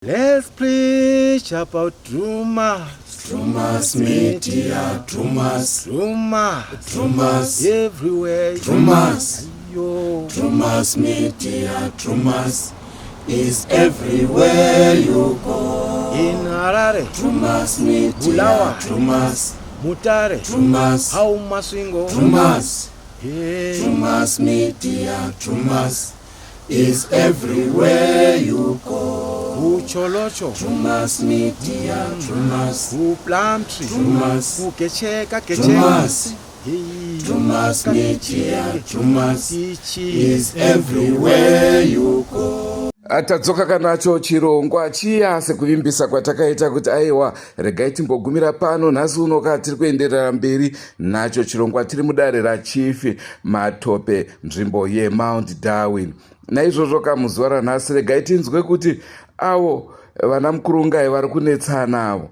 Let's preach about Drewmas. Drewmas Media, Drewmas, Drewmas. Drewmas, Everywhere. Drewmas, Yo. Drewmas Media, Drewmas is everywhere you go. In Harare, Drewmas Media, Bulawa. Drewmas, Mutare, Drewmas, how Masvingo. Drewmas, Hey. Drewmas Media, Drewmas is everywhere you go. Kucholocho, Drewmas Media, Drewmas, kuPlumtree, Drewmas, kugecheka gecheka. Drewmas, Hey. Drewmas Media, Drewmas Tichi. is everywhere you go. Tadzoka kanacho chirongwa chiya sekuvimbisa kwatakaita kuti aiwa regai timbogumira pano nhasi unoka tiri kuenderera mberi nacho chirongwa tiri mudare rachief Matope nzvimbo yeMount Darwin. Naizvozvo ka muzuva ranhasi regai tinzwe kuti avo vana mukurungai vari kunetsana avo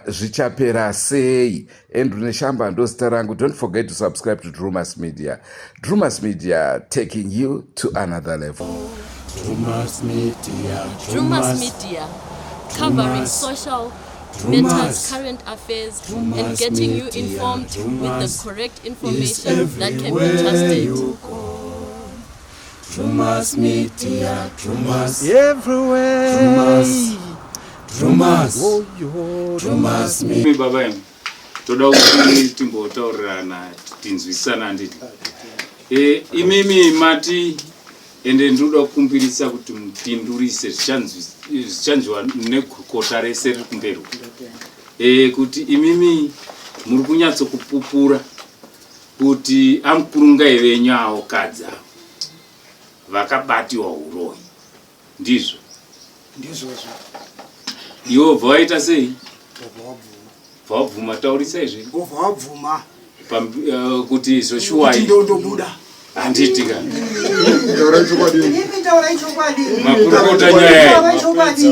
zvichapera sei. Andrew Neshamba ndozita rangu. Don't forget to subscribe to Drewmas Media. Drewmas Media, taking you to another level. Drewmas Media, Drewmas Media, covering social matters, current affairs, and Drewmas getting you Media, informed with the Drewmas correct is information that can be everywhere trusted. you go. Drewmas Media, Drewmas, Everywhere. Drewmas, Drewmas, Oh, yo. Drewmas Media. Imi baba imi toda kuti timbotaurirana tinzwisisana handiti e, imimi mati ende ndinoda kukumbirisa kuti mupindurise zvichanzwiwa negurukota rese riri kumberi uku. E, kuti imimi muri kunyatsokupupura kuti amukurungai venyu avo kadzi avo vakabatiwa uroyi ndizvo Ndizvozvo. Iwe wobva waita sei? Wobva wabvuma. Bva wabvuma, taurisa izvi. Wobva wabvuma. Kuti zvoshuwa Kuti ndondobuda. Handiti ka. Taurai chokwadi. Imi taurai chokwadi. Makurukota nyaya. Taurai chokwadi.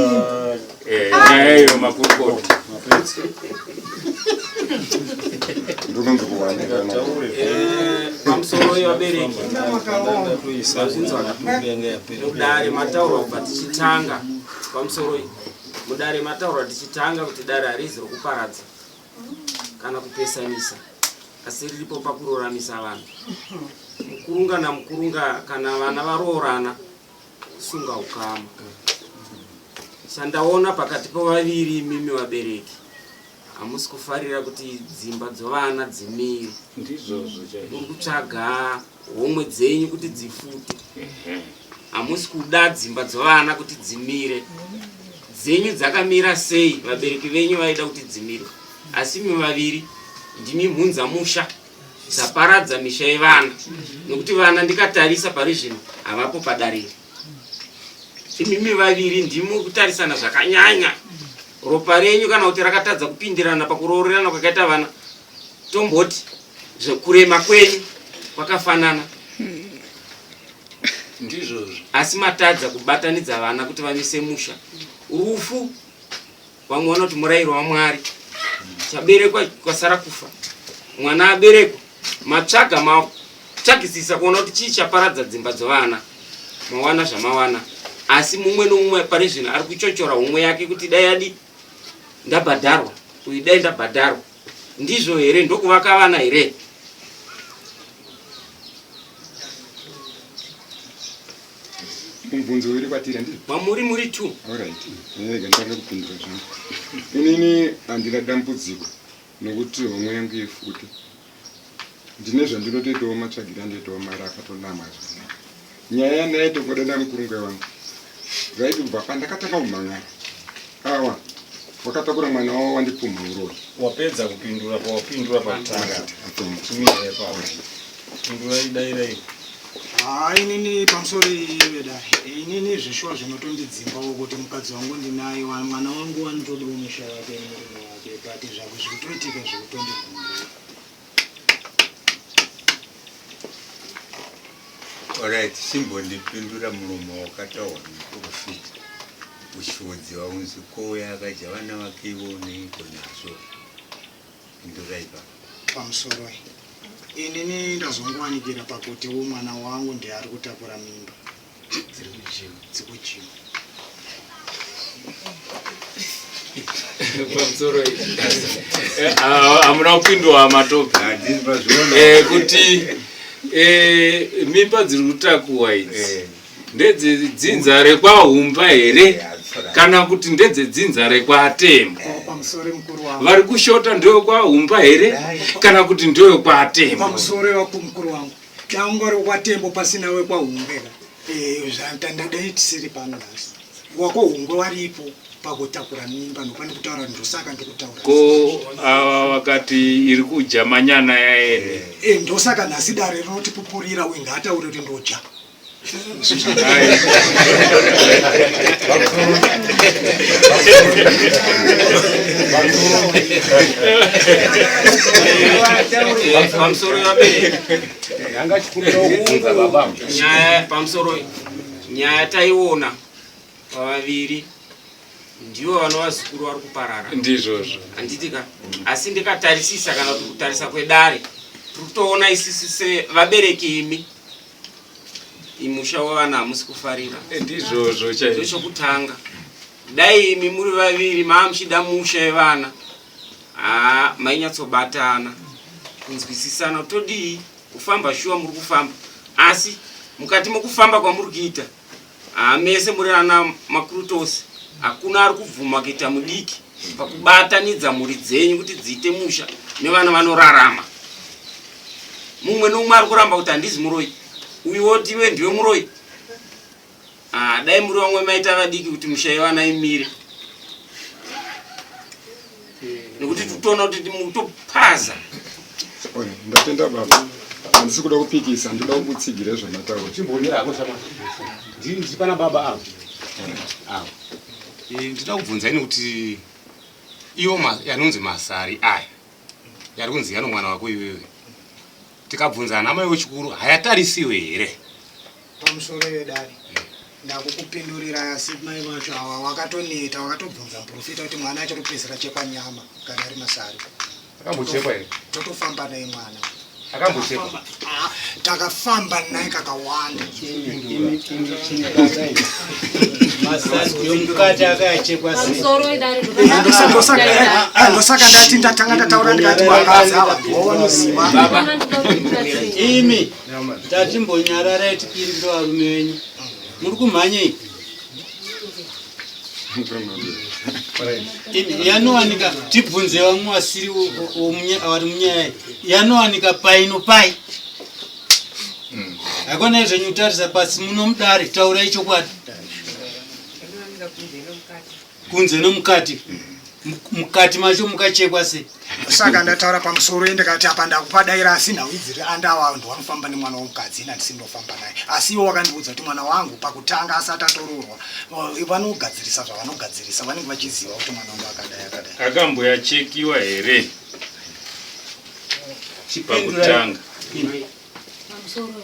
Eh, nyaya iyo makurukota. Ndinonzi kuwanika. Pamusoro yevabereki mudare mataurwa kubva tichitanga pamusoro mudare mataurwa tichitanga kuti dare harizi rokuparadza kana kupesanisa asi riripo pakururamisa vanhu mukurunga namukurunga kana vana varoorana kusunga ukama chandaona pakati pevaviri imimi vabereki hamusi kufarira kuti dzimba dzovana dzimire. Ndizvozvo chaizvo. Muri kutsvaga homwe dzenyu kuti dzifute. Hamusi kuda dzimba dzovana kuti dzimire. Dzenyu dzakamira sei? Vabereki venyu vaida kuti dzimire. Asi imi vaviri ndimi mhunza musha dzaparadza misha yevana nokuti vana ndikatarisa pari zvino havapo padariro. Imimi vaviri ndimi kutarisana zvakanyanya. Ropa renyu kana kuti rakatadza kupindirana pakuroorerana kwakaita vana tomboti zvekurema kwenyu kwakafanana. Ndizvozvo. Asi matadza kubatanidza vana kuti vamise musha. Rufu vamwe vanoti murairo waMwari. Chaberekwa kwasara kufa. Mwana aberekwa matsvaga matsvagisisa kuona kuti chii chaparadza dzimba dzevana. Mawana zvamawana. Asi mumwe nomumwe pari zvino ari kuchochora homwe yake kuti dai adi ndabhadharwa uyu dai ndabhadharwa. Ndizvo here ndokuvaka vana here? Mubvunzo uri kwatiri handiti? Kwamuri muri two. Alright. Rega nditange kupindura zvangu. Inini handina dambudziko nokuti homwe yangu ifute. Ndine zvandinotoitawo matsvagiro andoitawo mari akatonama zvakanaka. Nyaya yandaitogoda namukurungwe wangu right kubva pandakatanga kumhan'ara awa wakatakura mwana wavo wandipumha uroyi. Wapedza kupindura pawapindura pakutanga. Chimira ipapo. Pindurai dairai. Haa inini pamusoro vedare inini zveshuwa zvinotondidzimbawo kuti mukadzi wangu ndinaye mwana wangu wanotodiwo musha wake nemurume wake but zvako zvikutoitika zvikutondigumbura. Alright, chimbondipindura muromo wakataurwa nemuprofita uchiudziwa unzi ko uya akadya vana vake iwe uneiko nazvo pindurai baba. Pamusoroi inini ndazongowanikira pakutiwo mwana wangu ndiye ari kutakura mimba dziri kudyiwa. Pamusoro hamuna kupindwa matopi kuti mimba dziri kutakuwa idzi ndedzedzinza rekwahumba here kana kuti ndedzedzinza rekwatembo? Pamusoro, mukuru wangu. Vari kushota ndewekwahumba here kana kuti ndewekwatembo? Pamusoro, mukuru wangu, dangwa rekwatembo pasina wekwahumbeka, zvandadai tisiri pano nhasi. Wakwahungwe waripo pakutakura mimba, nopane kutaura, ndosaka ndikutaura. Ko ava vakati iri kudya manyana yaene? Ndosaka nhasi dare rinotipupurira, uyu ngaataure kuti ndodya. Pamusoro, vabereki, nyaya pamusoro, nyaya taiona pavaviri ndivo vano vazukuru vari kuparara. Ndizvozvo. Handiti ka? Asi ndikatarisisa kana kuti kutarisa kwedare, tiri kutoona isisi sevabereki, imi imusha wevana hamusi kufarira. Ndizvozvo chaizvo. Ndochokutanga, dai imi muri vaviri maa muchida musha wevana, haa, mainyatsobatana kunzwisisana, todii kufamba. Shuwa muri kufamba, asi mukati mokufamba kwamuri kuita, haa, mese muri ana makurutosi, hakuna ari kubvuma kuita mudiki pakubatanidza mhuri dzenyu kuti dziite musha nevana vanorarama. Mumwe nomumwe ari kuramba kuti handizi muroyi, uyu woti iwe ndiwe muroyi. Ah, dai muri vamwe maita vadiki kuti musha yevana imire, nekuti tikutoona kuti mutopaza. Oi, ndatenda baba, handisi kuda kupikisa, ndoda kukutsigira zvamataura. Chimbonera hako chama, ndiri pana baba avo avo. Ndinoda kubvunza ini kuti iwo yanonzi masari aya yari kunzi yano mwana wako iwewe, tikabvunza ana mai wechikuru, hayatarisiwe here? Pamusoro vedare, ndakukupindurira, asi mai vacho ava wakatoneta, wakatobvunza muprofita kuti mwana achatopedzisira chekwa nyama kana ari masari. Akambochekwa here? Totofamba naye mwana. Akambochekwa? Ah, takafamba naye kakawanda. Yomukati akayachekwa sei? Pamusoro idare. Ndosaka ndati ndatanga ndataura ndikati vakadzi ava ndivo vanoziva. Imi tatimbonyararai tipindure varume venyu, muri kumhanyei? Imi yanowanika, tibvunze vamwe vasiri vari munyaya iyi, yanowanika paino pai? Haikona zvenyu kutarisa pasi muno mudare, taurai chokwadi. Kunze nomukati, mukati macho mukachekwa sei? Saka ndataura pamusoro, ndikati apa ndakupadaira, asi nhau idziri andawa ndo vanofamba nemwana womukadzi, ina ndisi ndofamba naye, asi iwo wakandiudza kuti mwana wangu pakutanga asati atoroorwa, vanogadzirisa zvavanogadzirisa, vanenge vachiziva kuti mwana wangu akadai akadai. Akamboyachekiwa here pakutanga? Pamusoro,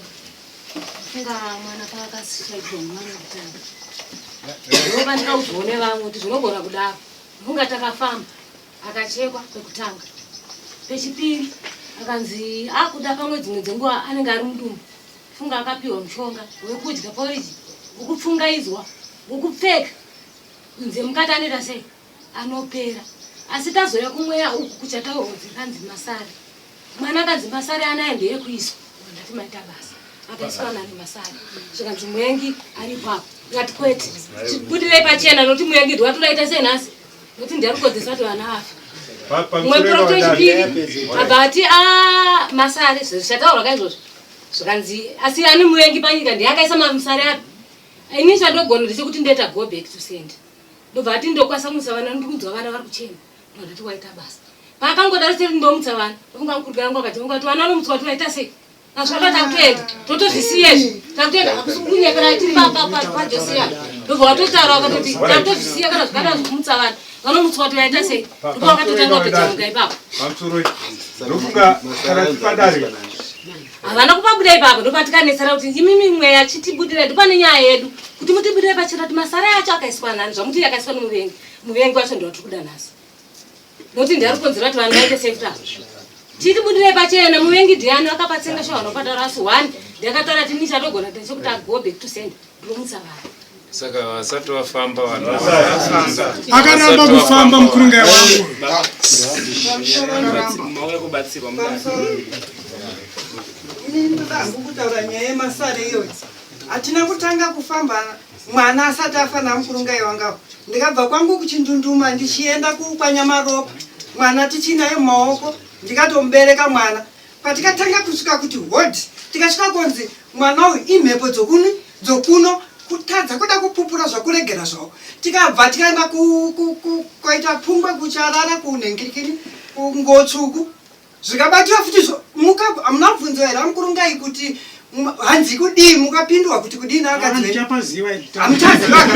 funga mwana paakashaikwa, mwana kutanga, ndova ndikaudzwawo nevamwe kuti zvinogona kudaro. Funga takafamba, akachekwa pekutanga, pechipiri akanzi akuda pamwe dzimwe dzenguva anenge ari mudumbu. Funga akapiwa mushonga wekudya poriji, wekupfungaidzwa, wekupfeka kunze, mukati anoita sei, anopera. Asi tazoya kumweya uku kuchataurwa dzikanzi masari, mwana akanzi masari anaya ndeyekuiswa. Ndati maita basa, akaiswa nani masari? Zvikanzi muengi aripo apo. Ndikati kwete, chibudirei pachena, nokuti muengi ndiwatodaita sei nhasi, nokuti ndiarikodzesa kuti vana vafa. Mumwe profita wechipiri abva ati a masari zvichataurwa kaizvozvo, zvikanzi asi ani muvengi panyika ndiye akaisa masari api? Ini chandogona ndechekuti ndoita go back to send. Ndobva ati ndokwanisa kumutsa vana, ndikunzwa vana vari kuchema. Ndati waita basa. Paakangodaro chete ndomutsa vana, ndofunga mukurukira yangu akati ungati vana vanomutswa kuti waita sei? Nazvaka takutoenda, totozvisiya izvi, takutoenda, hakusi kunyepera, tiri paJosiya. Ndobva watotaura wakatoti takutozvisiya, kana zvikada zvekumutsa vana vanomutswa kuti waita sei, ndipo wakatotanga kutojamuka ipapo. Pamusoro, ndofunga kana tipadare Havana kupabuda ipapo, ndopatikanetsera kuti imimi mweya chitibudira, ndopane nyaya yedu kuti mutibudire pachena kuti masara acho akaiswa nani, zvamuti yakaiswa nomuvengi, muvengi wacho ndowatiri kuda nhasi, nokuti ndiari kukonzera kuti vanhu vaite safety. Chitibudirei pachena, muvengi ndiani akapatsenga sho vanopatara? Asi one ndakataura ti nishatogona chekuti go back to send, ndomutsa vanhu. Saka vasati vafamba vanhu. Akaramba kufamba mukurungai wangu. Mauya kubatsirwa mudare. Ini ndoda hangu kutaura nyaya yemasare iyoyi. Hatina kutanga kufamba mwana asati afa namukurungai wangawo. Ndikabva kwangu kuchindunduma ndichienda kukwanyamaropa mwana tichinaye mumaoko ndikatomubereka mwana. Patikatanga kusvika kuti hodhi tikasvika konzi mwana uyu imhepo dzokuni dzokuno kutadza kuda kupupura zvakuregera zvavo tikabva tikaenda kwaita pfungwa kucharara kunhengirikiri kungotsvuku zvikabatiwa futi hamuna kubvunzwa here amukurungai kuti hanzi kudii mukapindurwa kuti kudii naakadzi hamuchaziva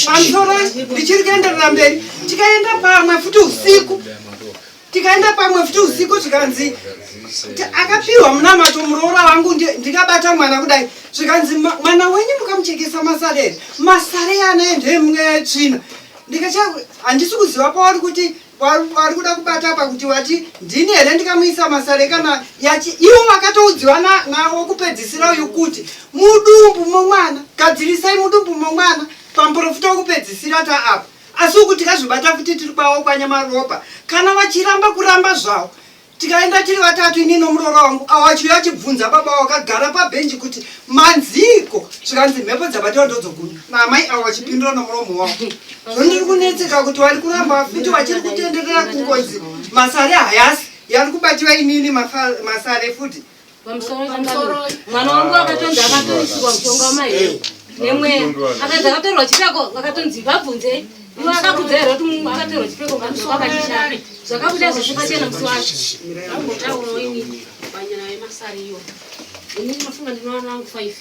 pamusoro ndichiri kuenderera mberi tikaenda pamwe futi usiku tikaenda pamwe futi usiku zvikanzi akapiwa munamato muroora wangu ndikabata mwana kudai zvikanzi mwana wenyu mukamuchekesa masare here masare anaye ndemweya yetsvina ndikacha handisi kuziva pavari kuti vari kuda kubata apa kuti wati ndini here ndikamuisa masare kana yachi ivo vakatoudziwa nawokupedzisira uyu kuti mudumbu momwana gadzirisai mudumbu momwana pamuprofita wokupedzisira taapa Asi uku tikazvibata futi tiri kwavo kwaNyamaropa kana vachiramba kuramba zvavo tikaenda tiri vatatu ini nomuroora wangu awo achiuya achibvunza baba wakagara pabhenji kuti manziiko zvikanzi mhepo dzabatiwa ndodzogumi naamai avo vachipindura nomuromo wavo zvondiri kunetseka kuti vari kuramba futi vachiri kutenderera kungonzi masare hayasi yari kubatiwa inini masare futi Pamusoro mwana wangu akatonzi akatoisirwa mushonga wamai nemweya akanzi akatorwa chipfeko akatonzi vabvunzei iwe akakudza here kuti mumwe akatorwa chipfeko akachishaya zvakabuda zvese pachena musi wacho Vambotaurawo ini panyaya yemasari iyo. Ini ndinofunga ndine vana vangu 5.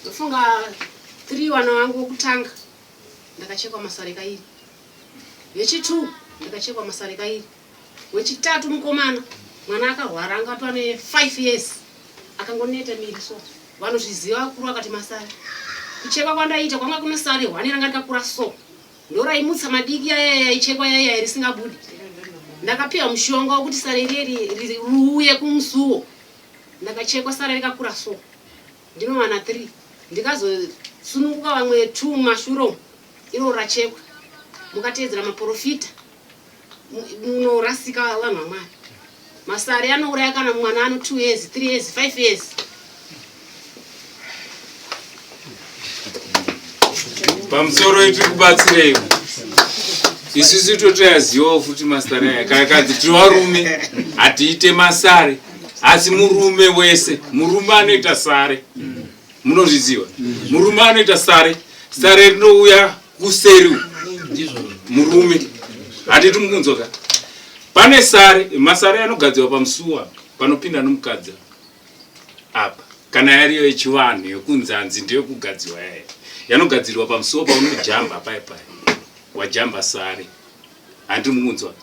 Ndofunga 3 vana vangu vokutanga ndakachekwa masari kairi. Vechi 2 ndakachekwa masari kairi. Wechitatu mukomana mwana akarwara anga atova ne 5 years akangoneta miri so vanozviziva vakuru vakati masari kuchekwa kwandaiita kwanga kune sare hwani ranga rikakura so ndoraimutsa madiki yaya yaichekwa yaya risingabudi ndakapiwa mushonga wekuti sare riye riuye kumusuwo ndakachekwa sare rikakura so ndinowana 3 ndikazosununguka vamwe 2 mumashure umu iro rachekwa mukateedzera maporofita munorasika vanhu vamwari masari anouraya kana mwana ano 2 years 3 years 5 years pamusoro itiri kubatsirei isusu totoyazivawo futi masare aya kana kanzi tiri varume hatiite masare asi murume wese murume anoita sare munozviziva murume anoita sare sare rinouya kuseri murume hatiti mukunzwa ka pane sare masare anogadzirwa pamusuwa panopinda nomukadzi apa kana yariyo yechivanhu yekunzanzi ndeyekugadziwa yaya yanogadzirwa pamusuwo paunojamba paya paya wajamba sare handiri mukunzwa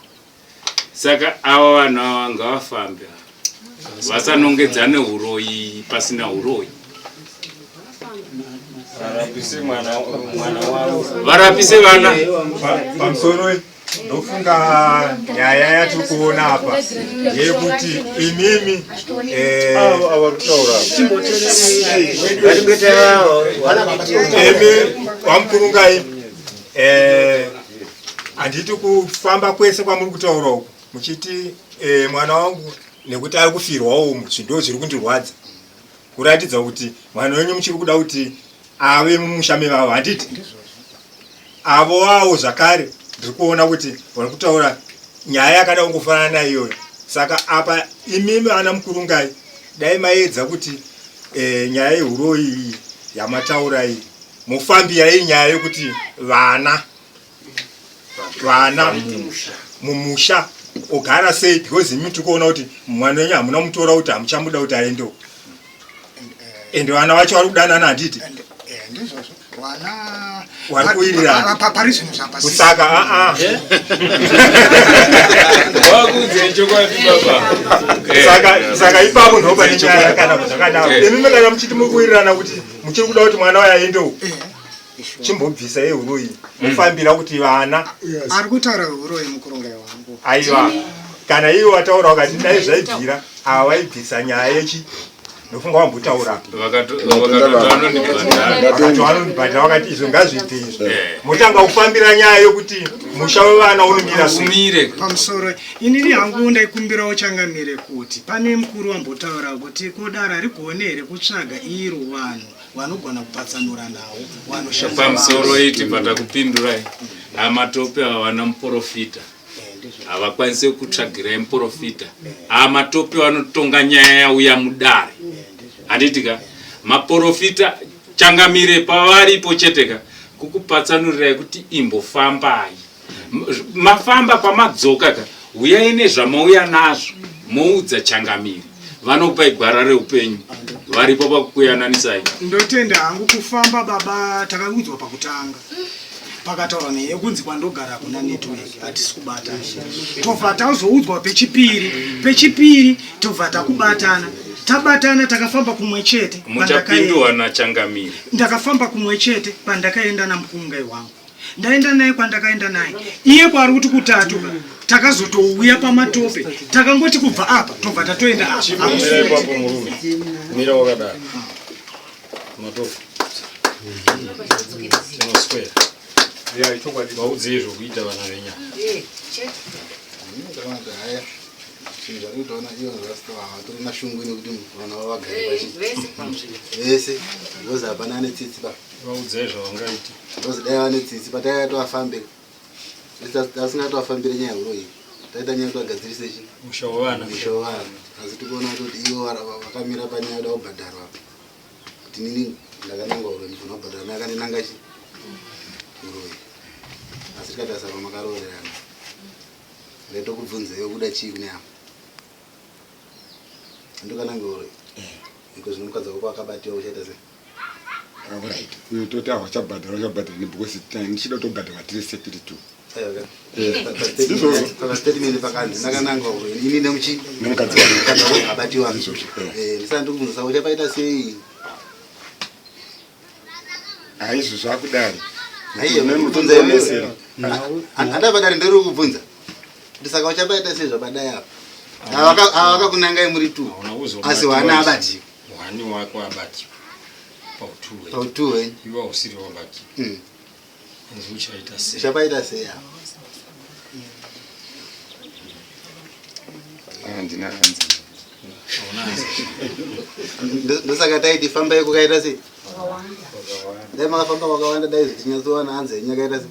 saka ava vanhu ava ngavafambe vasanongedzane uroyi pasina uroyi varapise vana pamusoro ndofunga nyaya yatiri kuona apa yekuti imimi eh, imi vamukurungai eh, handiti kufamba kwese kwamuri kutaura uku muchiti eh, mwana wangu nekuti ari kufirwawo umu zvindo zviri kundirwadza kuratidza kuti mwana wenyu muchiri kuda kuti ave mumusha mevavo handiti avo awo zvakare ndiri kuona kuti vari kutaura nyaya yakada kungofanana naiyoyo saka apa imimi ana mukurungai dai maedza kuti e, nyaya yehuroyi iyi yamataura iyi mofambira iyi nyaya yekuti vana vana mumusha ogara sei because imi tiri kuona kuti mwana wenyu hamuna mutora kuti hamuchamuda kuti aende uko and vana vacho vari kudanana handiti eh, ndizvozvo vana vari kuwirirana pari zvinhu zvapasi kusaka aa wakuudze chokwadi baba saka saka ipapo ndo pane nyaya kana zvakadaro eh. imi kana muchiti muri kuwirirana kuti muchiri kuda kuti mwana wayo aende uko eh. Chimbobvisa yehuroyi mofambira kuti vana. Ari kutaura huroyi mukurungai wangu. Aiwa. Kana iwe wataura ukati dai zvaibvira ava vaibvisa nyaya yechi Ndofunga wambotaura. Vakati vanondibhadhara vakati izvo ngazviite izvo. Motanga kufambira nyaya yokuti musha wevana unomira sei. Pamusoro, inini hangu ndaikumbirawo changamire kuti pane mukuru wambotaura kuti kodara rigone here kutsvaga iro vanhu vanogona kupatsanura nawo vanoshandisa. Pamusoro iti patakupindurai, amatope havana muprofita, havakwanisi kutsvagirai muprofita. Amatope vanotonga nyaya yauya mudare, handiti ka? Maprofita changamire pavaripo chete ka kukupatsanurirai kuti imbofambai. Mafamba pamadzoka ka, uyai nezvamauya nazvo, moudza changamire, vanokupai gwara reupenyu, varipo pakukuyananisai. Ndotenda hangu kufamba baba, takaudzwa pakutanga pakataurwa nenyaya yekunzi kwandogara hakuna network, hatisi kubatana. Tobva tazoudzwa pechipiri, tobva takubatana, tabatana takafamba kumwe chete. Muchapindwa nachangamire. Ndakafamba kumwe chete pandakaenda namukungai wangu, ndaenda naye kwandakaenda naye iye kwaari kuti kutatu ka, takazotouya pamatope, takangoti kubva apa tobva tatoenda apa. Chimira ipapo murume. Mira wakadaro. Matope. Tinoswera. Ya, ichokwadi. Vaudzei zvokuita vana venyama. Zvinhu zvari kutoona ivo vatorina shungu nekuti vana vavo vagare vese, because hapana ane tsitsi pa. Vaudzei zvavangaita. Because dai vane tsitsi pataiva tovafambe, tasingatovafambire nyaya huroyi, taita nyaya kuti vagadzirise chi Musha wevana. Musha wevana. Asi tikuona kuti ivo vakamira panyaya yoda kubhadharwa, kuti nini ndakananga uroyi, ndifuna kubhadhara, mai akandinanga chi uroyi. Asi tikatarisa pamakaroorerana, ndaitokubvunzeyo kuda chii kune ava andokananga uroyi iko zvino mukadzi wako akabatiwa, uchaita sei? Alright, uyo toti ahwachabhadhara, uchabhadhara ne because ndichida kutobhadhara tiri setiri two. Ndizvozvo. Pastatement pakanzi ndakananga uroyi ini nemuchi Nemukadzi wangu. Mukadzi wako akabatiwa. Ndizvozvo. Ndisati ndikubvunza, saka uchapaita sei? Haizvo zvakudari. Kubvunza iwewe handabadari, ndiri kukubvunza kuti saka uchapaita sei zvabadai apa. Ava vakakunangai muri two, asi wana abatiwa. Wani wako abatiwa. Pautu hwenyu. Pautu hwenyu. Iwe hausiri wabatiwa. Hanzi uchaita sei? Uchapaita sei apa? Handina hanzi. Hauna hanzi. Ndosaka taiti fambai kukaita sei, dai makafamba kwakawanda, dai zvichinyatsowana hanzi yenyu yakaita sei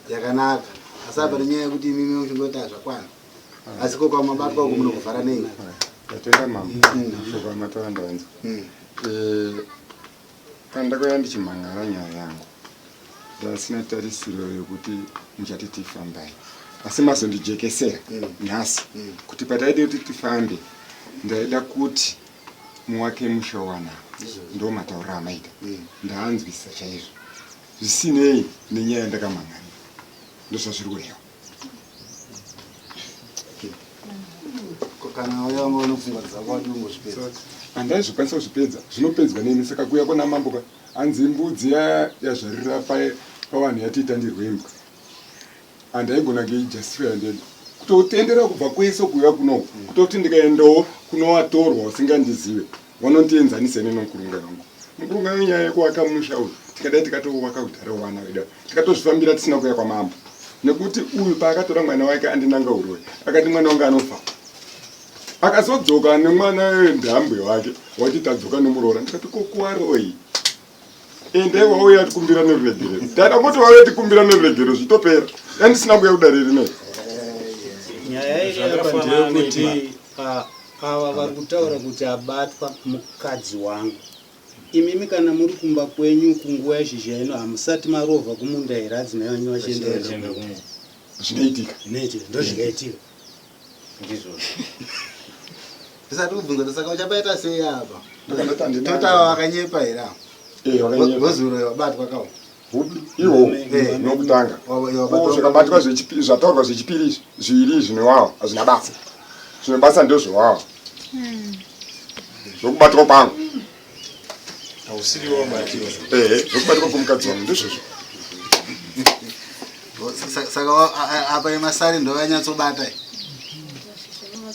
yakanaka. Asi apa nenyaya yekuti imimi muchingoti hazvakwana, asi ko kwamabatwa uku munokuvhara nei? Ndatenda mama, shoko amataura ndaanzwa. Pandakauya ndichimhangara nyaya yangu, ndasina tarisiro yekuti muchati tifambai, asi mazondijekesera nhasi kuti pataida kuti tifambe, ndaida kuti muwake musha wana, ndo matauriro amaita, ndaanzwisa chaizvo, zvisinei nenyaya yandakamhangarira, ndozvazviri kureva. Ko kana uya wanga une pfungwa dzako wati ungozvipedza? Handaizokwanisa kuzvipedza, zvinopedzwa neni. Saka kuuya kwana mambo ka, hanzi mbudzi yazvarira pavanhu yatiita ndirwe imbwa, handaigona kuijustifya ndega kutotendera kubva kwese kuuya kuno, kutoti ndikaendawo kunovatorwa usingandizive, vanondienzanisa ini nomukurunga wangu. Mukurunga wenyaya yekuwaka musha uyu, tikadai tikatowaka kudhara wana wedu, tikatozvifambira tisina kuuya kwamambo, nekuti uyu paakatora mwana wake andinanga uroyi, akati mwana wangu anofa, akazodzoka nemwana wendhambwe wake, wati tadzoka nomuroora. Ndikati kokuwaroi, endai wauya tikumbira neruregerero. Ndaida kuti wauya tikumbira neruregerero, zvitopera, yandisina kuuya kudare rinei. Nyaya iri apa ndeyekuti ava vari kutaura kuti abatwa mukadzi wangu. Imimi kana muri kumba kwenyu kunguva yezhizha ino, hamusati marovha kumunda here adzimai vanyu vachienda? Zvinoitika. Zvinoitika, ndo zvingaitika, ndizvozvo. Ndisati kubvunza kuti saka uchapaita sei apa. Ndakandoti handina- Totava vakanyepa here apa? Eh, vakanyepa. Vozuro vabatwa kawo. Iwo nokutanga wabatwa- Ko zvakabatwa zvataurwa zvechipiri izvi, zviviri izvi newawo hazvina basa. Zvine basa ndezvewawo zvokubatwa kwangu. Hausiri wabatiwa. Ehe, zvokubatwa kwomukadzi wangu ndizvozvo. Saka apa emasari ndo vanyatsobata.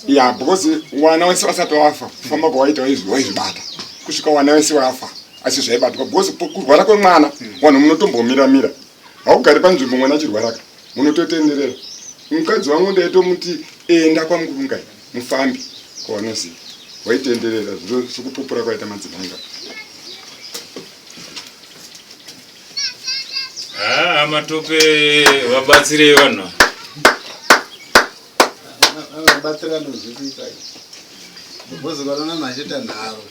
Ya, because wana wese wasati wafa, kufamba kwawaita waizvibata kusvika wana wese wafa, asi zvaibatwa because kurwara kwemwana vanhu munotombomira-mira, haugari panzvimbo mwana achirwaraka, munototenderera. Mukadzi wangu ndaitomuti enda kwaMukurungai mufambi kwavanoziva, waitenderera sekupupura kwaita madzimai. Haa, Matope, vabatsirei vanhu. Vabatsira nozvikuita because ukaona machita nharo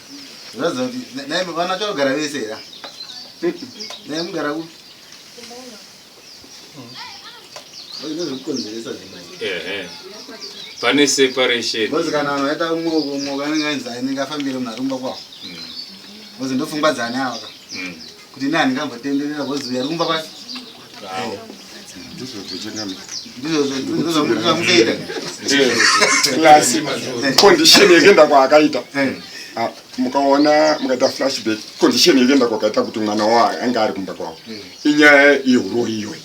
zvinoratidza kuti nai vana chakugara vese here, nai mugara kupi, ndozvikukonzeresa zvimwe. Ehe, pane separation. Because kana vanhu vaita umwe uko, umwe uko, anenge ainzi anenge afambire munhu ari kumba kwawo, because ndopfungwa dzane ava ka kuti ini handingambotenderera because uyu ari kumba kwake. Ndizvo zvechangamira. Ndizvo zvamunoita. Plus condition yekuenda kwaakaita. Ah, mukaona mukaita flashback, condition yekuenda kwakaita kuti mwana wa anga ari kumba kwavo inyaya yehuroyi iyoyi.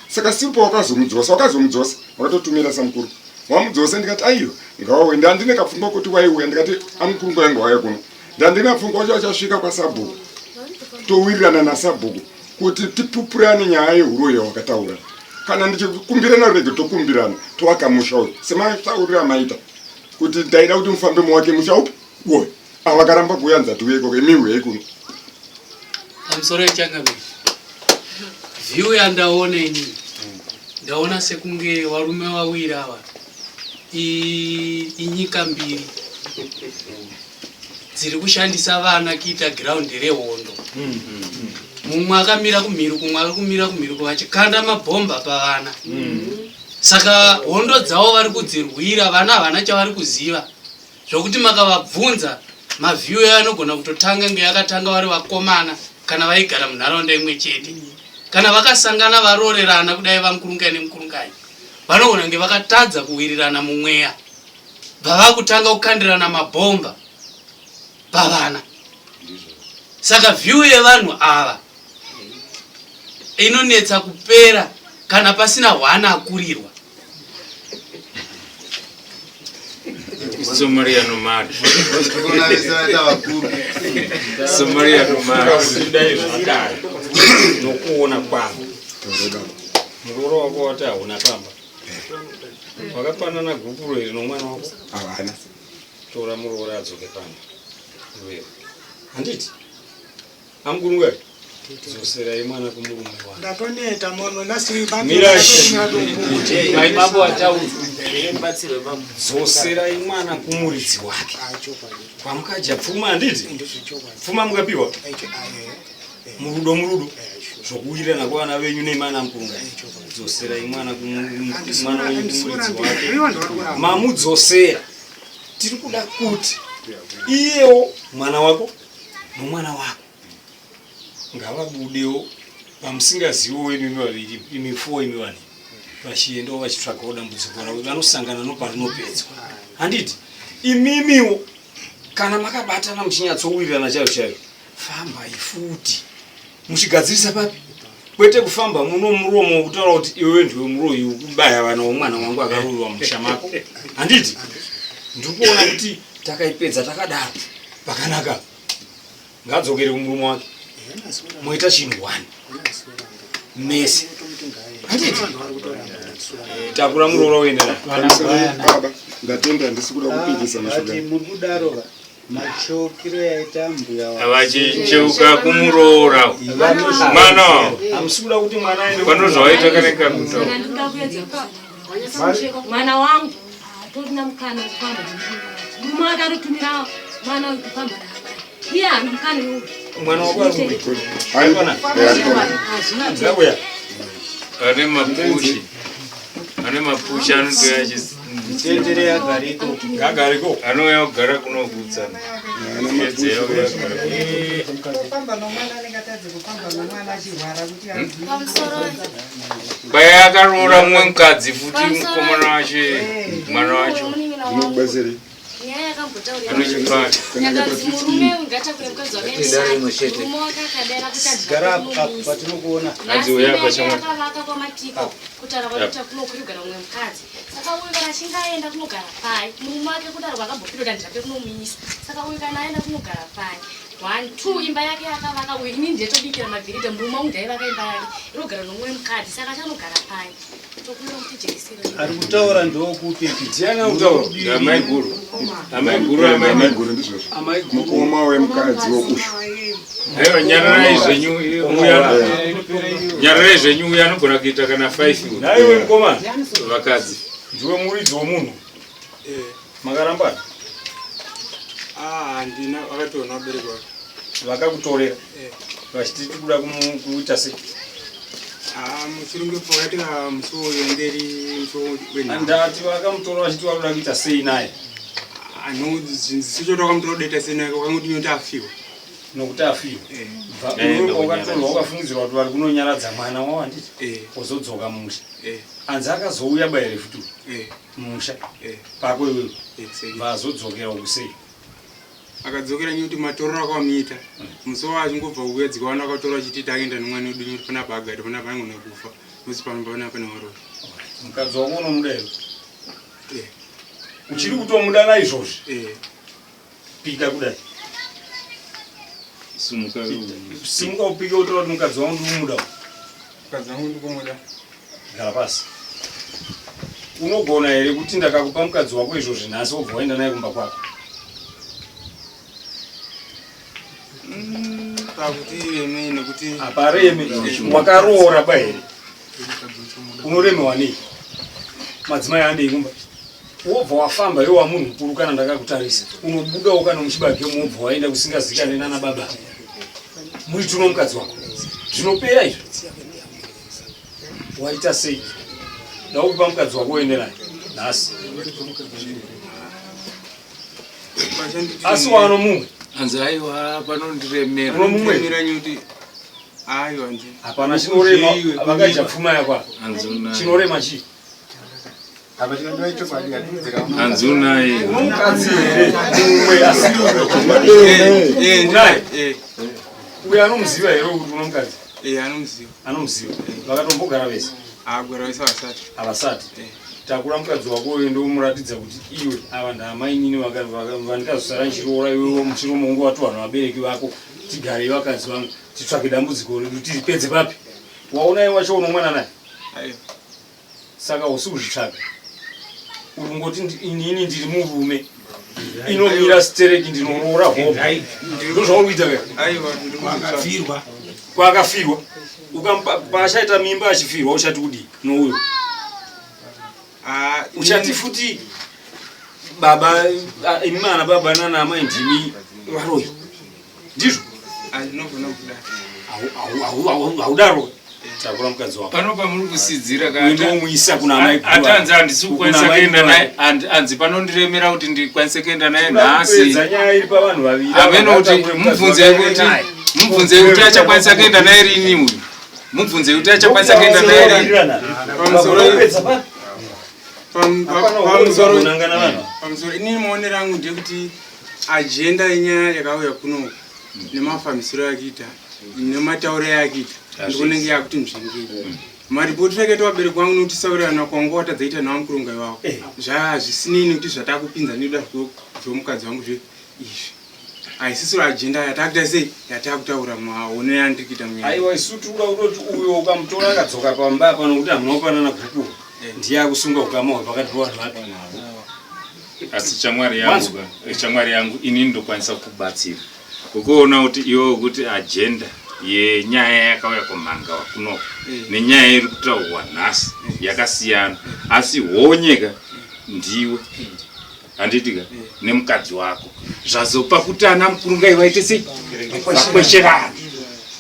Saka sipo wakazomudzosa, wakazomudzosa, wakatotumira samukuru wamudzosa. Ndikati aiwa, ngauye. Ndandine kapfungwa kuti waiuya, ndikati amukuru nguva wauya kuno, ndandine pfungwa wacho achasvika kwasabhuku, towirirana nasabhuku kuti tipupurane nyaya yehuroyi yawakataura. Kana ndichikumbirana rege, tokumbirana tovaka musha uyu sematauriro amaita kuti ndaida kuti mufambe muwake musha upi uyu. Ava vakaramba kuuya, nzati ikoko, imi uyai kuno. Pamusoro yechangamire, view yandaona inini, ndaona sekunge varume vawiri ava inyika mbiri dziri kushandisa vana kuita giraundi rehondo. Mumwe akamira kumhiri, kumwe akakumira kumhiri, vachikanda mabhomba pavana. Saka hondo dzavo vari kudzirwira, vana havana chavari kuziva, zvokuti makavabvunza maview anogona kutotanga ngeyakatanga vari vakomana kana vaigara munharaunda imwe chete. Kana vakasangana varoorerana kudai, vamukurungai nemukurungai vanogona kunge vakatadza kuwirirana mumweya, bva vakutanga kukandirana mabhomba pavana. Saka view yevanhu ava inonetsa kupera kana pasina hwana akurirwa. Somalia nomad. Kuona vese vaita vakuru. Somalia nomad. Dai zvakadaro, nokuona kwangu, muroora wako wati hauna pamba, wakapanana gupuro iri nomwana wako? Havana. Tora muroora adzoke pamba iwewe, handiti amukurungai? Dzoserai mwana kumurume wake. Ndatoneta mono nasi. Mirai, Mambo ataura. Dzoserai mwana kumuridzi wake kwamukadya pfuma, handiti? Pfuma mukapiwa murudo, murudo zvokuwirirana kwavana venyu nemana mukurungai. Dzoserai mwana mwana wenyu kumuridzi wake. Mamudzosera, tiri kuda kuti iyewo mwana wako nomwana wako ngavabudewo pamusingaziviwo imi vaviri, imi four, imi vane vachiendawo vachitsvagawo dambudziko ravo, vanosangana noparinopedzwa, handiti? Imimiwo kana makabatana muchinyatsowirirana chaizvo chaizvo, fambai futi muchigadzirisa papi, kwete kufamba muno muromo wekutaura kuti iwewe ndiwe muroyi wekubaya vana womwana wangu akaroyiwa musha mako, handiti? Ndiri kuona kuti takaipedza takadaro pakanaka. Ngadzokere kumurume wake, moita chinhu one mese, handiti? Takura muroora uende naye. Baba, ndatenda, handisi kuda kupikisa Vati mashoko. muri kudaro machokiro yaita mbuya. Vachicheuka kumuroora mwana. Hamusi kuda kuti mwana aende. Pano zvawaita kanenge kakutaura. Saka ndikuda kuedza mwana wangu hatorina mukana wekufamba nemurume wake. Murume wake anotumira mwana uyu kufamba naamai, iye haana mukana iwowo. Mwana wako ari Hazvina. Uya. Ane mapushi, ane mapushi, anotouya. Tendere agariko. Ngagariko. Anouya kugara kunokutsana. Kufamba nomwana anenge atadze kufamba nomwana achirwara kuti Kwai akaroora mumwe mukadzi futi, mukomana wacho, mwana wacho. Zvinokubatsirei? Nyaya. Anochipata. Nyakanzi murume ungatakure mukadzi wake Dare rimwe chete. murume wake akadera kuti Gara apo patinokuona. Hanzi uya apa shamwari. akavaka kwamatiko kutaura kwakuita kunokwirigara mumwe mukadzi saka uyu kana achinge aenda kunogara pai murume wake kudaro kwakambopinda kuti ndirape kunomuisa saka uyu kana aenda kunogara pai one two imba yake yakavaka uyu inini ndetobikira mabhiridha murume wangu ndaivaka imba yake inogara nomumwe mukadzi saka achanogara pai tokumbira kuti jekesero Ari kutaura ndokupi? Ndiani ari kutaura? Amai guru. Amai guru, amai Amai guru ndizvozvo. Mukoma wemukadzi wokushu. Aiwa nyararai zvenyu uya. Nyararai zvenyu uya anogona kuita kana 5 uyu. Naiwe mukoma. Vakadzi. Ndiwe muridzi womunhu. Makarambana. Ah, handina vakatorwa vabereki vake. Vakakutorera. Vachiti tikuda kuita sei? Ah, mushure pakaitika musi wemberi musi wenhamo. Ndati vakamutora vachiti vakuda kuita sei naye? Zvinziso vakamutora kudaita sei naye vakangoti nyoti afiwa. Nokuti afiwa. Bva iwe wakatorwa wakafungidzirwa kuti vari kunonyaradza mwana wavo handiti? Wozodzoka mumusha. Anzi akazouya baire futi mumusha pako iwewe. Vazodzokera uku sei? Akadzokera nyoti matorero akamuita. Musi wacho achingobva kuuya dzikawana akatora achiti takaenda nemwana wedu nyoti panapa agari panapa anogona kufa. Musi pano panapa nevaroyi. Mukadzi wako unomuda here? Uchiri kutomuda naizvozvi? Pika kudai. Simuka. Simuka upike utora kuti mukadzi wangu ndikumuda. Mukadzi wangu ndikumuda. Gara pasi. Unogona here kuti ndakakupa mukadzi wako izvozvi nhasi wobva waenda naye kumba kwako? Pakuti ireme nekuti Haparemi. Wakaroora ba here? Unoremewa nei? Madzimai andei kumba. Wobva wafamba iwe wamunhu mukuru kana ndakakutarisa. Unobudawo kana muchibage wobva waenda kusingazikane nana baba. Muri tuno mukadzi wako. Zvinopera izvi. Waita sei? Ndakupa mukadzi wako uende naye nhasi. Asi wano mumwe. Hanzi aiwa panondiremera. Uno mumwe? Nyoti aiwa ndi. Hapana chinorema vakaija pfuma yako. apa. Hanzi unaye. Chinorema chii? Apa chinodiwa ichokwadi hatiudzira Hanzi unaye. Unomukadzi here? Mumwe asi unaye. Uyo anomuziva here kuti unomukadzi? Eh, anomuziva. Anomuziva. Vakatombogara vese. Agara vese havasati. Havasati. Takura mukadzi wako uyo ndomuratidza kuti iwe ava ndaamainini vandikazosara ndichiroora iwewo muchiromo ungu wati vanhu vabereki vako tigare vakadzi vangu titsvake dambudziko redu tiripedze papi. Waona iwe wacho unomwana naye? Aiwa. Saka usi kuzvitsvaga. Uri kungoti inini ndiri murume. Inomira stereki ndinoroora hope. Ndozvauri kuita ka? Aiwa, ndiri Kwakafirwa. Kwakafirwa. Ukampa pachaita mimba achifirwa uchati kudii nouyo? Uchati futi baba imi mana baba nana amai ndimi varoyi. Ndizvo? Andinogona kudaro. Haudaro. Takura mukadzi wako. Pano pamuri kusidzira Uendomuisa kuna amai guru. Ati hanzi handisi kukwanisa Kuna amai kuenda guru. naye hanzi panondiremera kuti ndikwanise kuenda naye Kuda nhasi. kupedza nyaya iri pavanhu vaviri. Hameno kuti Akatakure mukadzi mubvunzei wake kuti naye. mubvunzei kuti achakwanisa kuenda naye rini uyu. Mubvunzei kuti achakwanisa kuenda naye rini. Pamusoro inini maonero angu ndekuti agenda yenyaya yakauya kuno nemafambisiro yakuita nematauro yakuita ndikunenge yakuti nzvingei maripoti akaita vabereki vangu nekuti saurirana kwangu watadzaita nawo mukurunga iwawo zvazvisinei nekuti zvatakupinza nekuda zvomukadzi wangu zve izvi haisisiro agenda yatakuita sei yatakutaura maonero andiri kuita munyaya Aiwa isu tikuda kutoti uyo ukamutora akadzoka pamba apa nokuti hamuna kupanana gupuro ndiye akusunga ukama hwepakati pevanhu vapi. Asi shamwari yangu ka, shamwari yangu inini ndokwanisa kukubatsira. Ukuona kuti iwe kuti agenda yenyaya yakauya kumhanga kuno nenyaya iri kutaurwa nhasi yakasiyana. Asi honyeka ndiwe. Handiti ka nemukadzi wako. Zvazopa kuti ana mukurungai vaite sei? Vakwesherana.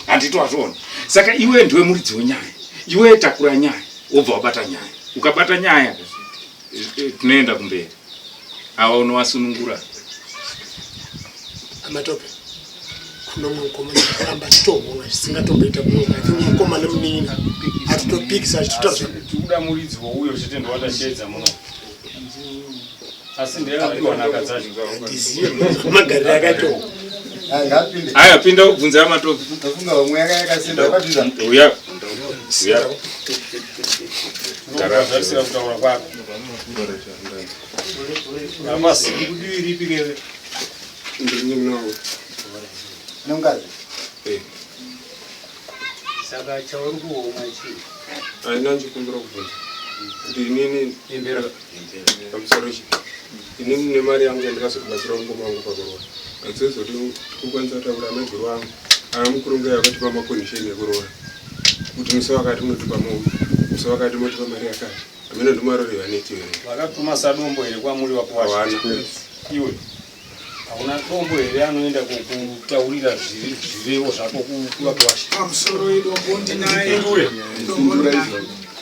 Handiti wazviona. Saka iwe ndiwe muridzi wenyaya. Iwe takura nyaya, wobva wabata nyaya. Ukabata nyaya tinoenda kumberi. Ava unovasunungura. Amatope kuno mukomana kuramba achitohonga zvisingatomboita kuno I think mukomana munin'ina atitopikisa achitotaura Tikuda muridzi wouyo chete ndowatashedza muno. Asi ndeyakapiwa nhaka dzacho. Handizive magariro akaitwa. Aya pinda ubvunze amatopi. Ndafunga vamwe yanga yakasimba yakatiza. Uya. Uya. Gara zvarisira kutaura kwako. Namasi kudivi ripi kewe? Nomukadzi. Saka chauri kuona chii? Haina ndichikumbira kubvunza kuti inini pamusoro chi inini nemari yangu yandikazobatsira mukoma wangu pakuroora handizozoti kukwanisa kutaura amaiguru angu ana mukurunga yakatipa makondisheni ekuroora kuti musi wakati munotipa mombe musi wakati motipa mari yakati hameno ndomarori vaneti here Vakatuma sadombo here kwamuri Hawana. wakuwasha? Iwe. Hauna dombo here anoenda kutaurira zvirevo zvako kuvakuwasha? Pamusoro idombo ndinaye. Ndipindure. Dombo ndinaye.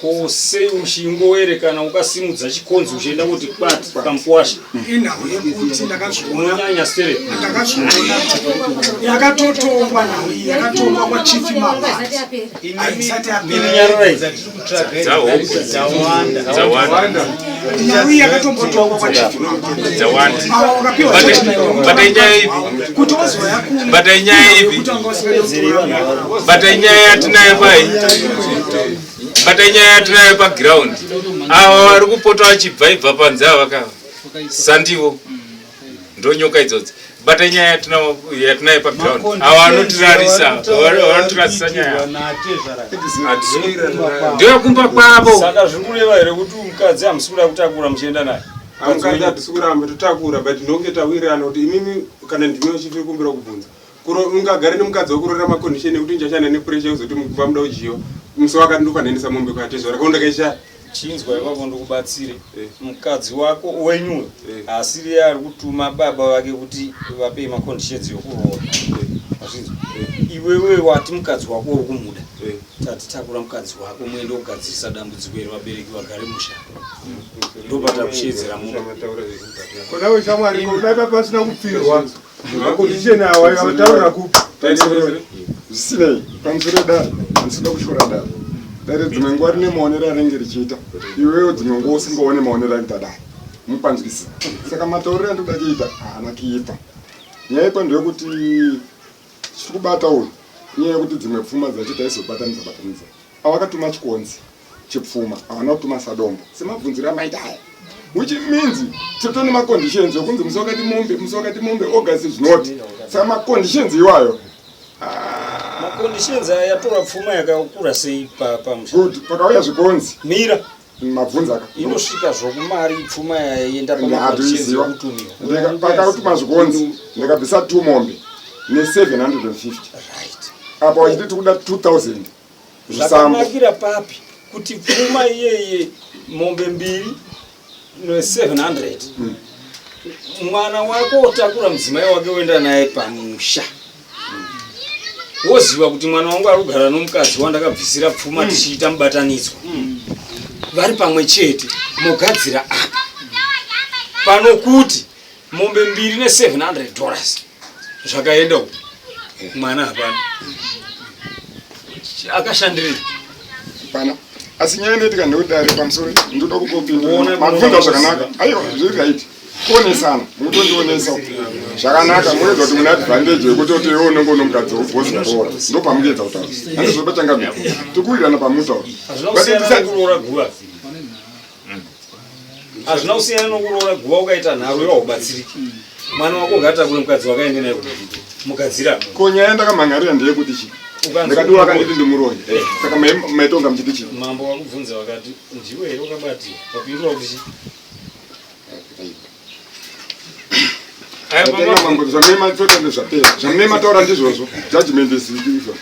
Ko sei uchingoerekana ukasimudza chikonzi uchienda kuti kwati pamukuwasha? Inhau yekuti ndakazviona. Unonyanya stere. Ndakazviona. Yakatotongwa nhau iyi yakatongwa kwachief Mabati. Haisati yapera. Dzawanda. Nhau iyi yakatombotongwa kwachief Mabati. Dzawanda. Ava wakapiwa Bata inyaya ipi? Kuti wazoya Bata inyaya ipi? Bata inyaya yatinayo pai? Bata inyaya yatinayo paground. Ava vari kupota vachibva ibva panze ava ka. Sandivo. Ndonyoka idzodzi. Bata inyaya yatinayo paground. Ava vanotirarisa, vanotirasisa nyaya. Ndeyekumba kwavo. Saka zviri kureva here kuti mukadzi hamusi kuda kutakura muchienda naye? Mukadzi hatisi kuramba totakura but ndonge tawirirana kuti imimi kana ndimi vachifiri kumbira kubvunza ungagare nemukadzi wakurorera macondition ekuti ndichashanda nepressure yekuzoti mukuva muda kudyiwa musi wakati ndofanira mombe kwatezvara kaunda kaishaya Chinzwa ipapo ndikubatsire. Mukadzi wako wenyuyo asiri ari kutuma baba vake kuti vape maconditions yokuroora. Wazvinzwa? Iwewe wati mukadzi wako uri kumuda. Tati takura mukadzi wako muende kugadzirisa dambudziko iri vabereki vagare musha. Ndopatakushedzera muno. Konawe shamwari ko dai pasina kupfirwa macondition awa avataurira kupi zvisinei pamusoro dare handisida kushora dare dare dzimwe nguva rine maonero arinenge richiita iwewo dzimwe nguva usingaone maonero akuita dare mupanzwisa saka matauriro andikuda kuita haana kuipa nyaya ipa ndeyekuti chiri kubata uyu inyaya yekuti dzimwe pfuma dzacho taizobatanidza batanidza avakatuma chikonzi chepfuma havana kutuma sadombo semabvunziro amaita aya which means totone maconditions ekunzi musi wakati mombe musi wakati mombe august zvinoti saka maconditions iwayo Maconditions aya yatora pfuma yakakura sei pamusha? Good, pakauya zvikonzi. Mira. Mabvunza ka. Inosvika zvokumari pfuma yaenda pamaconditions Ndatoiziva. ekutumiwa. Pakatuma zvikonzi ndikabvisa 2 mombe ne750 right apa wachiti tikuda 2000 zvisambo Zvakanakira papi kuti pfuma iyeye mombe mbiri ne700 mwana wako otakura mudzimai wake woenda naye pamusha woziva kuti mwana wangu ari kugara nomukadzi wandakabvisira pfuma tichiita mubatanidzwa vari pamwe chete mogadzira apa pano kuti mombe mbiri ne700 dollars zvakaenda uku mwana hapana akashandirei pana asi nyaya inoitika ndekudare pamusoro ndoda kukopinda Uone mabvunza kuona zvakanaka aiwa zviri right kuonesana mukutondionesa zvakanaka muedza kuti mune advantage yekuti kuti iwe unenge une mukadzi wozoroora ndopamukuedza kutaura handizvo pachangamira tikuwirirana pamutaura Hazvina kusiyana nekuroora guva. Hazvina kusiyana nokuroora guva ukaita nharo iwa ubatsiriki. Mwana wako ngaatakure mukadzi wakaende naye mugadzira. Ko nyaya yandakamhan'arira ndeyekuti chi ndakadiwa akanditi ndimuroyi saka maitonga muchiti chi Mambo wakubvunza wakati ndiwe here wakabatiwa wapindura kuti chi Ndatenga mambo zvamune mataura ndezvapera zvamune mataura ndizvozvo judgment is izvo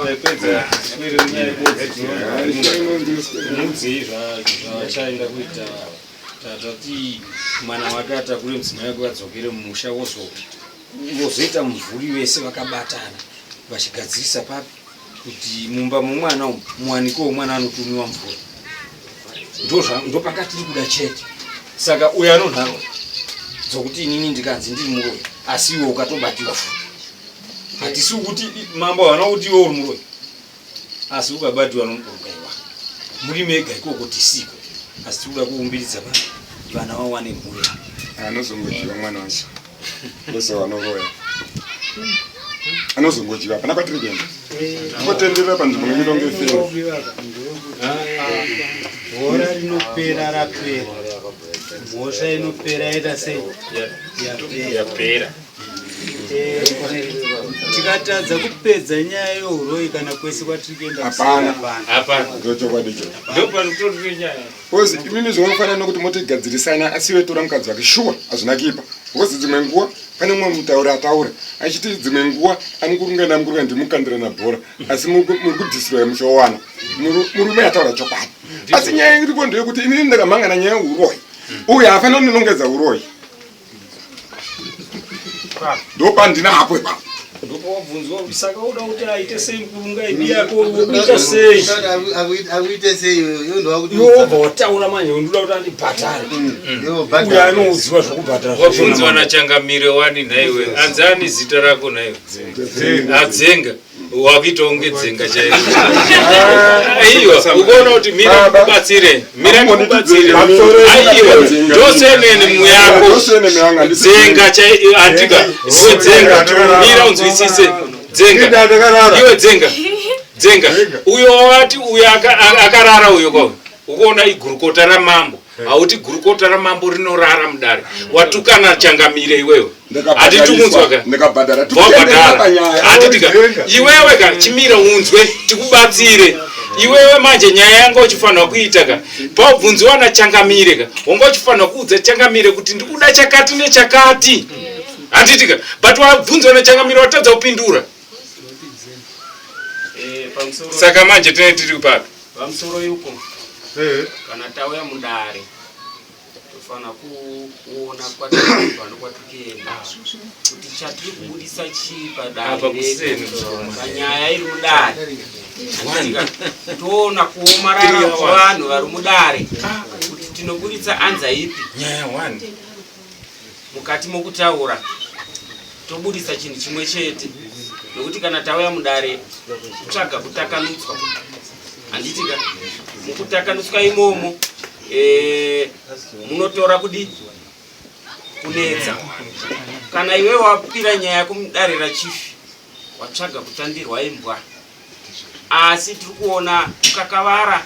Tapedza swere nenyaya yebodzi mudzei zvachaenda kuita tatati mwana wake atakure mudzimai wake vadzokere mumusha vozoita mumvuri vese vakabatana vachigadzirisa papi kuti mumba momwana umu muwanikewo mwana anotumiwa mvura ndopanga tiri kuda chete saka uyo anonharo dzokuti inini ndikanzi ndiri muroyi asi iwe ukatobatiwa futi hatisi kuti mambo havana kuti iwe uri muroyi asi ukabatiwa nomukorokaiwa muri mega ikoko tisiko asi tiri kuda kuumbiridza pa Vana vawane mhuri. Anozongodyiwa mwana wacho. Ndozovanoroya. Anozongodyiwa, hapana kwatiri kuenda. Tingotenderera panzvimbo ngemidongo yefeni. Bhora rinopera rapera, mhosva inopera yaita sei? Yapera. Tikatadza kupedza nyaya youroyi kana kwese kwatiri kuenda. Hapana. Hapana. Ndochokwadi icho. Ndopanotorwe nyaya. Because imimi zvinofanira nokuti motigadzirisana asi iwe tora mukadzi wake shuwa hazvina kuipa. Because dzimwe nguva pane mumwe mutauri ataura achiti dzimwe nguva amukurunga namukurunga ndimukandirana bhora asi muri kudhisirwa muchowana. Murume ataura chokwadi. Asi nyaya iripo ndeyekuti inini ndakamhangana nyaya yeuroyi. Uyu haafanira kundinongedza uroyi. Ndopandinapo ipapo. Ndopawabvunzwa kuti saka uda kuti aite sei mukurunga idi yako ukuita sei? Akuite sei iwe ndowakuti Iwe wobva wataura manje ndoda kuti andibhadhare. Uyo anouziva zvokubhadhara. Wabvunzwa nachangamire wani nhaiwe, anzani zita rako nhaiwe? Adzenga. Wakuita unge dzenga chairo. Aiwa, ukuona kuti mira ndikubatsire, mira ndikubatsire. Aiwa, ndoseneni muyako. Dzenga chai andika, iwe dzenga, mira unzwisise. Dzenga. Iwe dzenga. Dzenga. Uyo wati uyo akarara uyo kwa. Ukuona igurukota ramambo. Hauti gurukota ramambo rinorara mudare. Watukana changamire iwewe. Hatiti kunzwa ka. Ndakabhadhara. Wabhadhara. Hatiti ka. Iwewe ka chimira unzwe tikubatsire. Iwewe manje nyaya yanga uchifanira kuita ka. Paubvunziwa nachangamire ka. Wanga uchifanira kuudza changamire kuti ndikuda chakati nechakati. Handiti ka. But wabvunzwa nachangamire watadza kupindura. Saka manje tinenge tiri papi? Pamusoro yuko kana tauya mudare tofanira kuona kwatirikubva nokwatikuenda kuti chatiri kubudisa chii padare Apa kuseni redu kuchoma. panyaya iri mudare. Handitika toona kuomarara Three hours. kwevanhu vari mudare kuti tinobuditsa anza ipi Nyaya one. Mukati mokutaura tobudisa chinhu chimwe chete nokuti kana tauya mudare kutsvaga kutakanutswa, handitika mukutakanutswa imomo munotora kudi kunetsa. Kana iwe wapira nyaya kumudare rachifi watsvaga kutandirwa imbwa, asi tiri kuona kukakavara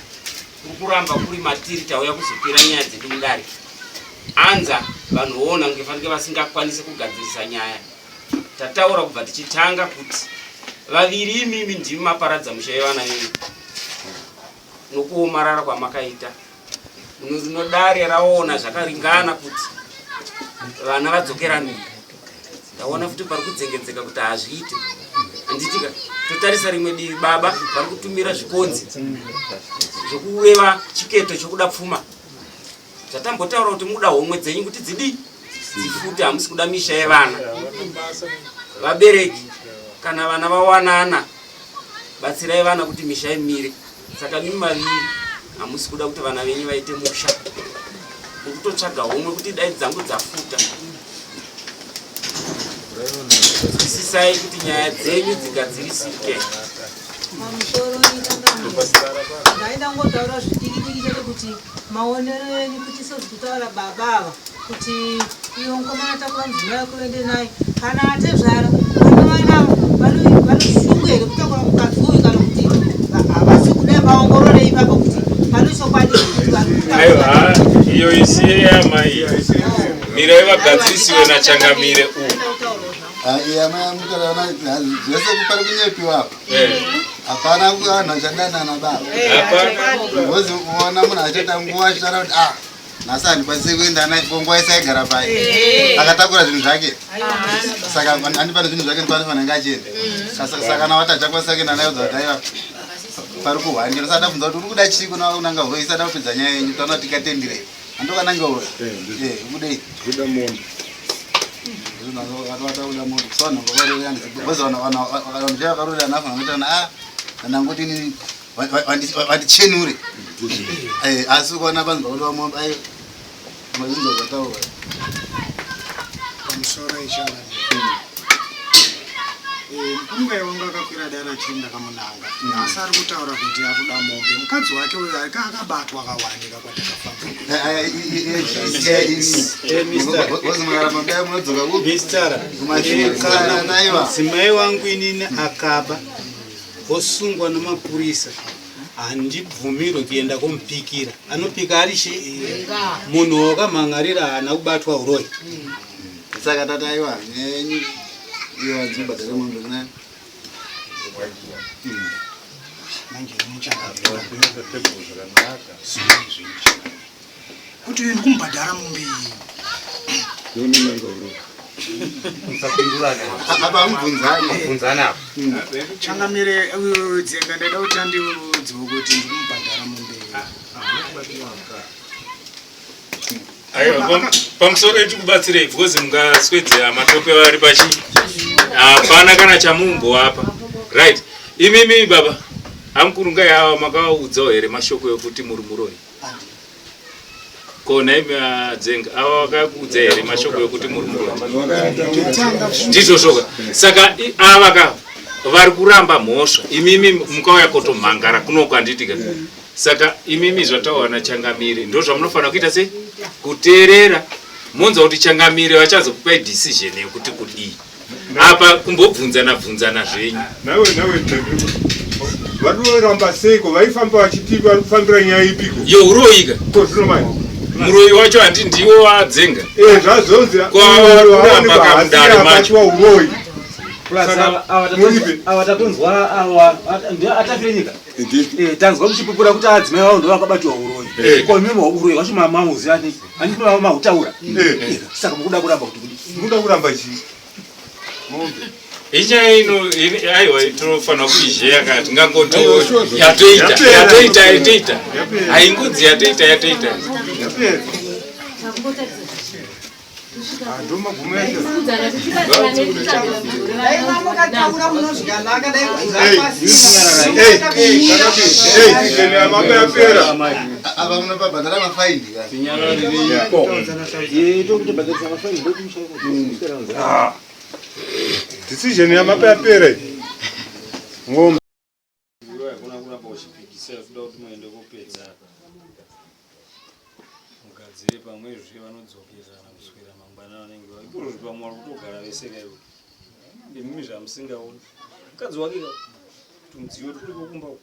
kuri kuramba kuri matiri. Tauya kuzopira nyaya dzedu mudare, anza vanhu voona kunge fanike vasingakwanisi kugadzirisa nyaya. Tataura kubva tichitanga kuti vaviri imimi ndimi maparadza musha yevana venyu nokuomarara kwamakaita. Rino dare raona zvakaringana kuti vana vadzokerane. Ndaona futi pari kudzengedzeka kuti hazviite, handitika totarisa rimwe divi, baba vari kutumira zvikonzi zvokureva chiketo chokuda pfuma zvatambotaura kuti muda homwe dzenyu kuti dzidii dzifute, hamusi kuda misha yevana. Vabereki, kana vana vawanana, batsirai vana kuti misha imire. Saka mimi vaviri hamusi kuda kuti vana venyu vaite musha, mukutotsvaga homwe kuti dai dzangu dzafuta. Nzwisisai kuti nyaya dzenyu dzigadzirisike. Pamusoro, ndaida ngotaura zvidiki diki chete kuti maonero enyu kuti sezvikutaura baba ava kuti iyo mukomana takura mudzimai wake uende naye, kana atezvara vana vanoshungu here kutakura mukadzi uyu, kana kuti havasi kuda? Vaongorore ipapo kuti pane chokwadi kuti vari Aiwa, iyo isiye yamai, mirai vagadzirisiwe nachangamire u Zvese pari kunyepiwa apa. Hapana vanhu vachadanana baba. Hapana. Because uona munhu achaita nguva achitaura kuti ah, nhasi handikwanisi kuenda naye, nguva yese aigara pai akatakura zvinhu zvake, saka handi pane zvinhu zvake ndipanofanira kunge achienda. Saka kana wati achakwanisa kuenda naye, udza kuti aiwa, pari kuhwandira. Saka ndabvunza kuti uri kuda chii kuna unanga huroi, isada kupedza nyaya yenyu, taona tikatendire handokananga huroi ukudei. Kuda mombe. Vakarorerana afanira a nangoti inini vandichenure, asi ukaona vanhu vakuda mombe, ai, mazinzo zvataura. Pamusoro ichangamire, Mukurungai wangu akakwira dare achiri ndakamunanga asi ari kutaura kuti akuda mombe mukadzi wake uyo aka akabatwa akawanika kwatakafamba. Mudzimai wangu inini akaba osungwa nemapurisa handibvumirwe kuenda komupikira anopika ari chi munhu wakamhan'arira haana kubatwa uroyi. Saka tata aiwa nyenyu iyo adzibhadhara mombe kunani. Manje kuti uyu ndikumubhadhara mombe iyi. Apa amubvunzani. Mubvunzani apa. Changamire uyu dzenga ndaida kuti andiudzewo kuti ndikumubhadhara mombe iyi. Aiwa, pamusoro etikubatsirei because mungaswedzera matope vari pachi hapana kana chamumbowapa. Right, imimi baba amukurungai ava makavaudzawo here mashoko ekuti muri muroyi? Ko nhaimi adzenga ava vakakuudza here mashoko ekuti muri muroyi? Ndizvo zvoga. Saka ava ka vari kuramba mhosva, imimi mukauya kotomhangara kunoko handitika. Saka imimi zvataurwa nachangamire ndozvamunofanira kuita sei? Kuteerera monzwa kuti changamire vachazokupai decision yekuti kudii. Apa kumbobvunzana bvunzana zvenyu. Nawe nawe vanoramba seiko vaifamba vachiti vari kufambira nyaya ipiko? Yeuroyika. Ko zvino manje muroyi wacho handi ndiwo wadzenga. Eh zvazonzi kuramba kamudare macho. uroyi. Plus Saka, ava ava tatonzwa ava atafire nyika. Tanzwa muchipupura kuti adzimai vavo ndovakabatiwa uroyi. Ko imimi uroyi hwacho mauziva nei? Handiti mahutaura. Saka mukuda kuramba kuti kudii? Mukuda kuramba chii? Inyaya ino aiwa tinofanira kuizheya kana tingangoti yatoita yatoita yatoita haingodzi yatoita yatoita. Dai mamukataura munozvikanaka dai Apa munobhadhara mafaindi. Decision yamapa yapera iyi. Ngombe. Hakuna kuramba uchipikisa kuda kuti muende kopedza mugadzire pamwe zve vanodzokerana kuswera mangwana vanenge vaipurozvi pamwe vari kutogara vese kaivo imimi zvamusingaoni mukadzi wake ka tumudziyo turiko kumba uko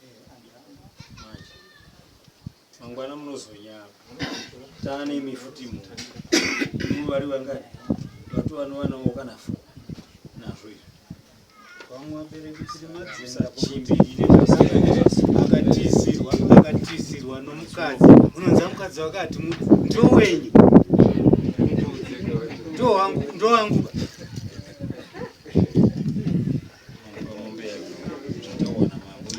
manje mangwana munozonyara taane imi futi mu imi vari vangani vatova nevanawo kana fo nazvo izvi Vamwe vabereki tiri madzinza akatizirwa akatizirwa nomukadzi unonza mukadzi wake ati ndowenyu ndowangu ndowangu mombe yake zvatawana mambo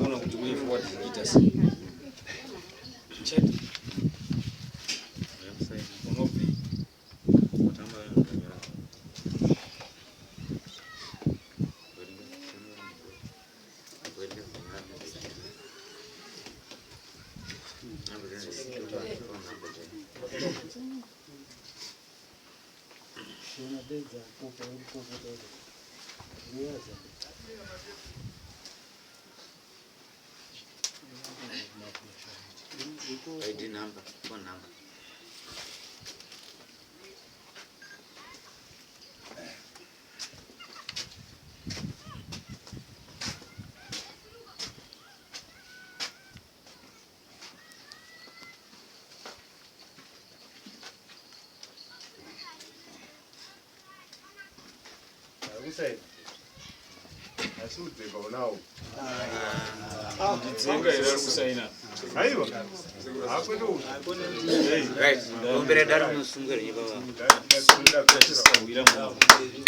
ona kuti way forward inoita sei chete unobvei. ID number, phone number. Akusaina. Asi udzenga unawo. Ndidzenga here ari kusaina? Aiwa. Hapo Right. Rombe redare munosunga renyu baba.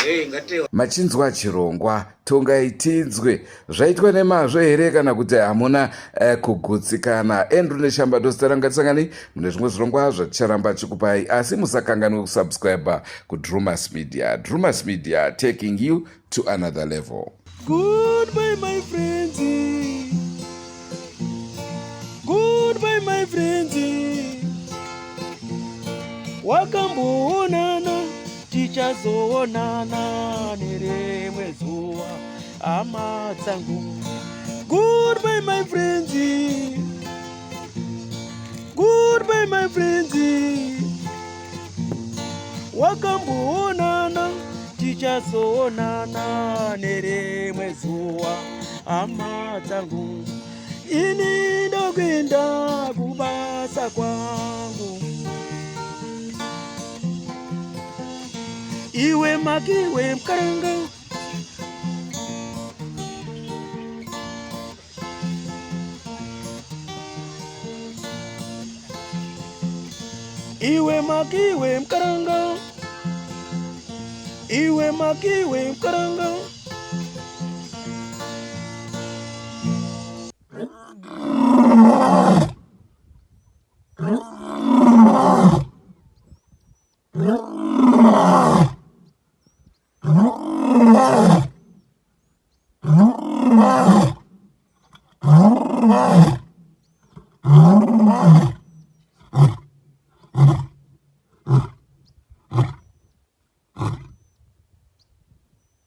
Hey, ngate Machinzwa chirongwa tongai tinzwe zvaitwa nemazvo here kana kuti hamuna kugutsikana. Andrew Neshamba ndozita rangu, ngatisangane mune zvimwe zvirongwa zvaticharamba chikupai, asi musakanganwe kusubscribe kuDrumas Media. Drumas Media, taking you to another level. Goodbye, my friends. Goodbye, my friends. Wakamboonana tichi Tichazoonana nerimwe zuva, hama dzangu. Goodbye my friends. Goodbye my friends. Wakamboonana, tichazoonana nerimwe zuva, hama dzangu. Ini ndokuenda kubasa kwangu. Iwe makiwe mkaranga. Iwe makiwe mkaranga. Iwe makiwe mkaranga.